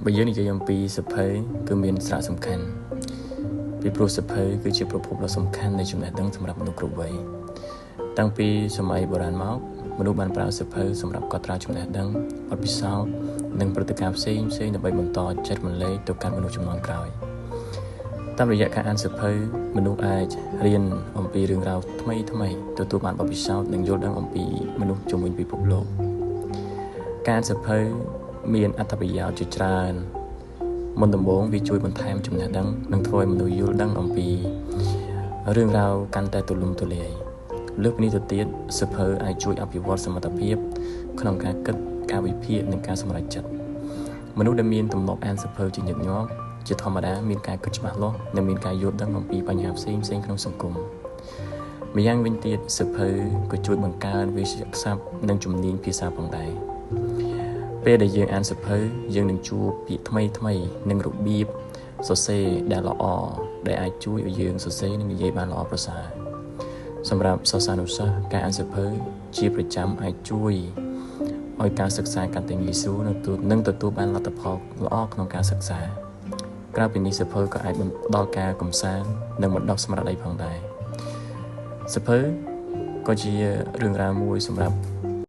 បើយើងនិយាយអំពីសៀវភៅគឺមានសារៈសំខាន់ពីព្រោះសៀវភៅគឺជាប្រភពដ៏សំខាន់នៃចំណេះដឹងសម្រាប់មនុស្សគ្រប់វ័យតាំងពីសម័យបុរាណមកមនុស្សបានប្រើសៀវភៅសម្រាប់កត់ត្រាចំណេះដឹងបទពិសោធន៍និងព្រឹត្តិការណ៍ផ្សេងៗដើម្បីបន្តចែករំលែកទៅកាន់មនុស្សជំនាន់ក្រោយតាមរយៈការអានសៀវភៅមនុស្សអាចរៀនអំពីរឿងរ៉ាវថ្មីៗទទួលបានបទពិសោធន៍និងយល់ដឹងអំពីមនុស្សជុំវិញពិភពលោកការអានសៀវភៅមានអត្ថប្រយោជន៍ជាច្រើនមុនដំបូងវាជួយបន្ថែមចំណេះដឹងនិងធ្វើឲ្យមនុស្សយល់ដឹងអំពីរឿងរ៉ាវកាន់តែទូលំទូលាយលើសពីនេះទៅទៀតសៀវភៅអាចជួយអភិវឌ្ឍសមត្ថភាពក្នុងការគិតការវិភាគនិងការសម្រេចចិត្តមនុស្សដែលមានទម្លាប់អានសៀវភៅជាញឹកញាប់ជាធម្មតាមានការគិតច្បាស់លាស់និងមានការយល់ដឹងអំពីបញ្ហាផ្សេងៗក្នុងសង្គមម្យ៉ាងវិញទៀតសៀវភៅក៏ជួយបង្កើនវិទ្យាសាស្ត្រនិងជំនាញភាសាផងដែរពេលដែលយើងអានសៀវភៅយើងនឹងជួបពាក្យថ្មីៗនិងរបៀបសរសេរដែលល្អដែលអាចជួយឲ្យយើងសរសេរនិងនិយាយបានល្អប្រសើរសម្រាប់សិស្សានុសិស្សការអានសៀវភៅជាប្រចាំអាចជួយឲ្យការសិក្សាកាន់តែងាយស្រួលនិងទទួលបានលទ្ធផលល្អក្នុងការសិក្សាក្រៅពីនេះសៀវភៅក៏អាចផ្ដល់ការកម្សាន្តនិងបណ្ដុះស្មារតីផងដែរសៀវភៅក៏ជារឿងរ៉ាវមួយសម្រាប់